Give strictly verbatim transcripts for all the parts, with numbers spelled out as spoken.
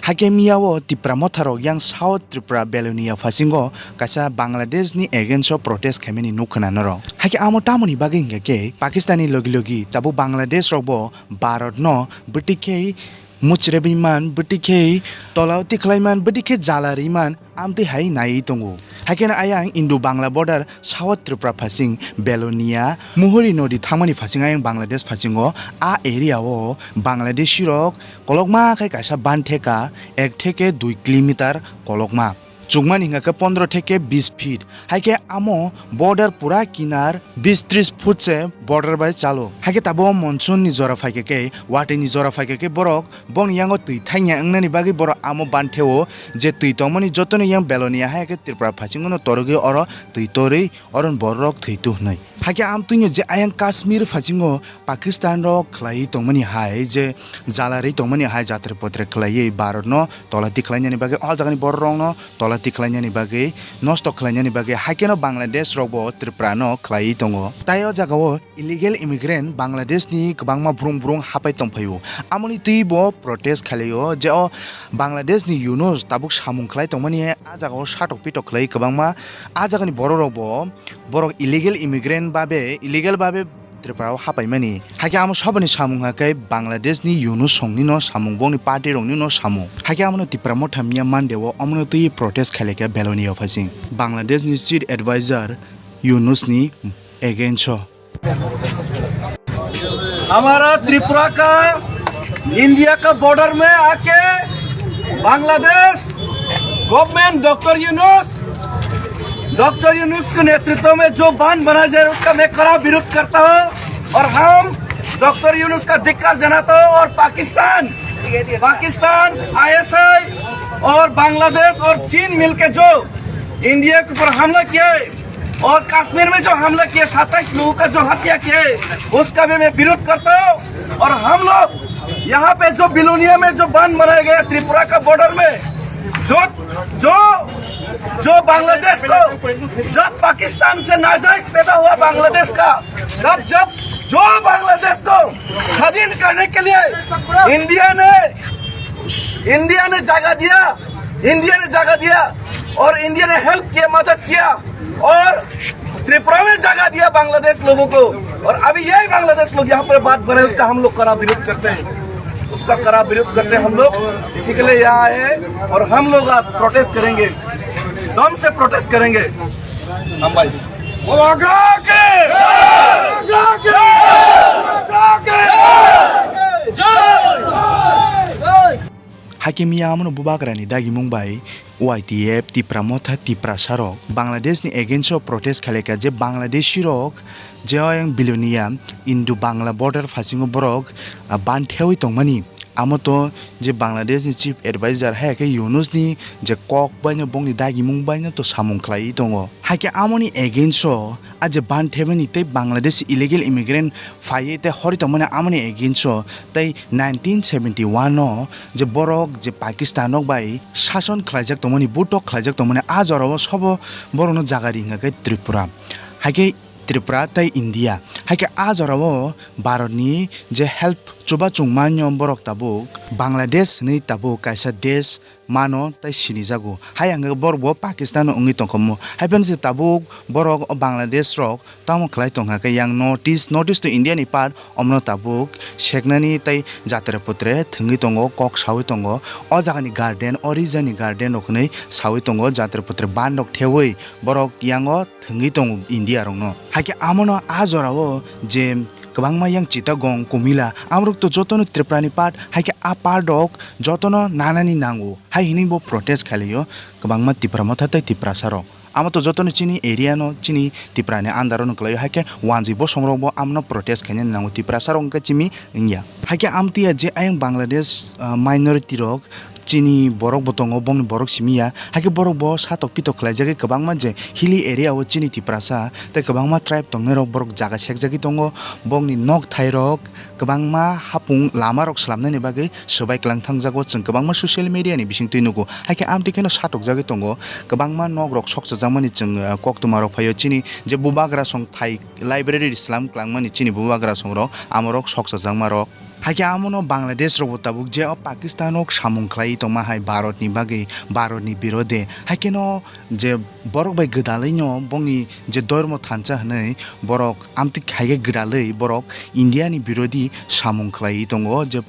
Hakhe miyao Tipra motharok yang South Tripura Belonia phasingo kaisa Bangladesh ni against o protest khaimani nuk khna norok. Hakhe amo tamoni bagwi hingkha khe Pakistan ni logi logi tabuk Bangladesh rokbo Bharat no bwtwi khe muchrebwi man, bwtwi khe tola oti khlai man, bwtwi khe jala rwi man, amtwi hai naiwi tongo. Haikhe no ayang Indo Bangla border South Tripura phasing Belonia Muhuri nodi thangmani phasing ayang Bangladesh phasingo a area o Bangladeshi rok kolokma khai kaisa ban theka ek theke dui kilometer kolokma. Chukmani hingkha khe pondro theke bis feet. Haikhe amo border pura kinar bis tris foot se border bai chalo. Haikhe tabuk monsoon ni jora phaikha khe, watwi ni jora phaikha khe borok bongni yango twi thangya wngnani bagwi borok amo ban theo je twi tongmani jotoni yang Belonia hai khe Tripura phasingo no torogwi oro twi torwi oro borok thwi tu hwnwi. Hakhe amtwino je ayang Kashmir phasingo Pakistan rok khlaiwi tongmani hai je jala rwi tongmani hai jatre potre khlaiwi Bharat no tola tikhlainani bagwi o jagani borok rok no tola tikhlainani bagwi nosto khlainani bagwi haikhe no Bangladesh rok bo Tripura no khlaiwi tongo. Tai o jaga o illegal immigrant Bangladesh ni kwbangma brung brung hapai tongphaio. Amoni twi bo protest khlaio je o Bangladesh ni Yunus tabuk samung khlai tongmani a jaga o satok pitok khlai kwbangma a jaga ni borok rok bo borok illegal immigrant babe illegal babe Tripura o hapaimani. Hakhe amo saboni samung hakhe Bangladesh ni Yunus song ni no samung bongni party rok ni no samung. Hakhe amono Tipra motha miya Monday o omono twi protest khlaikha Belonia phaising. Bangladesh ni chief advisor Yunus ni against o. हमारा त्रिपुरा का इंडिया का बॉर्डर में आके Bangladesh government doctor Yunus, डॉक्टर यूनुस के नेतृत्व में जो बांध बनाया जा रहा है उसका मैं कड़ा विरोध करता हूँ और हम डॉक्टर यूनुस का धिक्कार जनाता हूँ और पाकिस्तान, पाकिस्तान आईएसआई और बांग्लादेश और चीन मिलके जो इंडिया के ऊपर हमला किया है, और कश्मीर में जो हमला किया, सत्ताईस लोगों का जो हत्या किया है, उसका भी मैं विरोध करता हूँ। और हम लोग यहाँ पे जो बिलोनिया में जो बांध बनाया गया त्रिपुरा का बॉर्डर में, जो जो जो बांग्लादेश को, जब पाकिस्तान से नाजायज पैदा हुआ बांग्लादेश का, तब जब जो बांग्लादेश को स्वाधीन करने के लिए इंडिया ने इंडिया ने जगह दिया, इंडिया ने जगह दिया और इंडिया ने हेल्प किया, मदद किया और त्रिपुरा में जगह दिया बांग्लादेश लोगों को। और अभी यही बांग्लादेश लोग यहाँ पर बात बने, उसका हम लोग कड़ा विरोध करते हैं, उसका कड़ा विरोध करते हैं हम लोग। इसी के लिए यहाँ आए हैं और हम लोग आज प्रोटेस्ट करेंगे, दम से प्रोटेस्ट करेंगे। हम भाई Hakhe miya amono bubagrani dagimung bai Y T F, Tipra Motha, Tiprasa rok Bangladesh ni against o protest khlaikha je Bangladeshi rok je oyang Bilonia Indo Bangla border phasingo borok, ah, ban thewi tongmani. Amo to je Bangladesh ni chief advisor hai khe Yunus ni je kok baino bongni dagimung baino to samung khlaiwi tongo. Hakhe amoni against o a je ban thebani tei Bangladesh illegal immigrant phaiwi tei hori tongmani amoni against o tei nineteen seventy one o je borok je Pakistan rok bai sason khlaijak tongmani, butok khlaijak tongmani, a jorao sobo borokno jaga ri hwnka khe Tripura. Hakhe Tripura tei India. Hakhe a jorao Bharatni je help chuba chungmano borok tabuk Bangladesh hinwi tabuk kaisa desh mano tei sinijago. Hai hwnka khe borok bo Pakistan wngwi tongkhomo. Hai phano se tabuk borok o Bangladesh rok tamo khlai tongkha khe yang North East, North East to India ni part, omono tabuk seknani tei jatre putre thwngwi tongo, kok sawi tongo. O jagani garden, o rijani garden rok hinwi sawi tongo, jatre putre ban rok thewi borok yango thwngwi tongo India rokno. Hakhe amono a jorao je kwbangma yang Chittagong, Kumila, amorok to jotono Tripura ni part, hakhe a part rok jotono nanani nango. Hai hinwi bo protest khlaio kwbangma Tipra Motha tei Tiprasa rok. Amo to jotono chini area no, chini Tripura ni under o no kwlaio, hakhe wanjwi bosong rok bo amno protest khainani nango, Tiprasa rok hwnkhe chimi wngya. Hakhe amtwi ya je ayang Bangladesh, ah, minority rok chini borok bo tongo, bongni borok simi ya. Hakhe borok bo satok pitok khlaijagwi kwbangma je hilly area o chini Tiprasa tei kwbangma tribe tongnai rok borok jaga sekjagwi tongo, bongni nok thai rok kwbangma hapung lama rok swlamnani bagwi swbai kwlang thangjago, chwng kwbangma social media ni bisingtwi nugo. Hakhe amtwi kheno satokjagwi tongo, kwbangma nok rok sokchajakmani chwng, ah, koktwma rok phaio chini je bubagra song thai library slam kwlangmani chini bubagra song rok, amo rok sokchajakma rok. Haikhe amono Bangladesh rokbo tabuk je o Pakistan o samung khlai tongma hai Bharat ni bagwi, Bharat ni birode. Haikhe no je borok bai gwdalwi no bongni je dormo thansa hwnwi borok amtwi haikhe gwdalwi borok India ni birodi samung khlai tongo je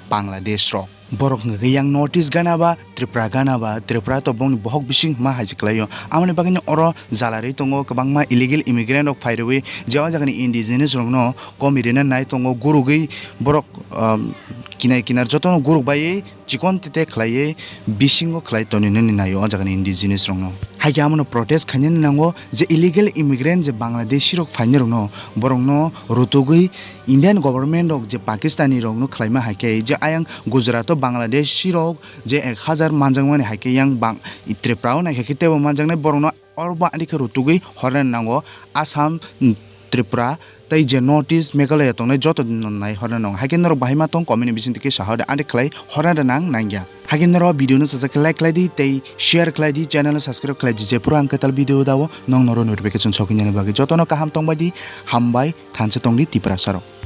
Bangladesh rok. Borok hwnkhe yang North East gana ba Tripura gana ba, Tripura to bongni bohok bising ma hai se kwlaio. Amoni bagwi no oro jalarwi tongo, kwbangma illegal immigrant rok phai rwui je o jagani indigenous rokno komi rina nai tongo, gurugwi borok, um, kinar kinar jotono guruk baiwi chikon tete khlaiwi bisingo khlai toni nani naio o jagani indigenous rokno. Haikhe amono protest khainani nango je illegal immigrant je Bangladeshi rok phainai rokno, borokno rutugwi Indian government rok je Pakistani rokno khlaima haikhe je ayang Gujarat o Bangladeshi rok je ek hazar manjakmani haikhe yang bang Tripura o naikha khe teibo manjaknai, borokno oro bo ani khe rutugwi horna nango Assam, Tripura tei je North East Meghalaya tongnai joto no nai horna nango. Haikhe norok bahai ma tong comment ni bising twi khe saha de ani khlai horna de nang nangya. Haikhe norok video no sajak khe like khlai di tei share khlai di, channel no subscribe khlai di, jephuru ang kwtal video dao nong norok notification sokhinani bagwi. Jotono kaham tongbai di, hambai, thansa tong di Tiprasa rok.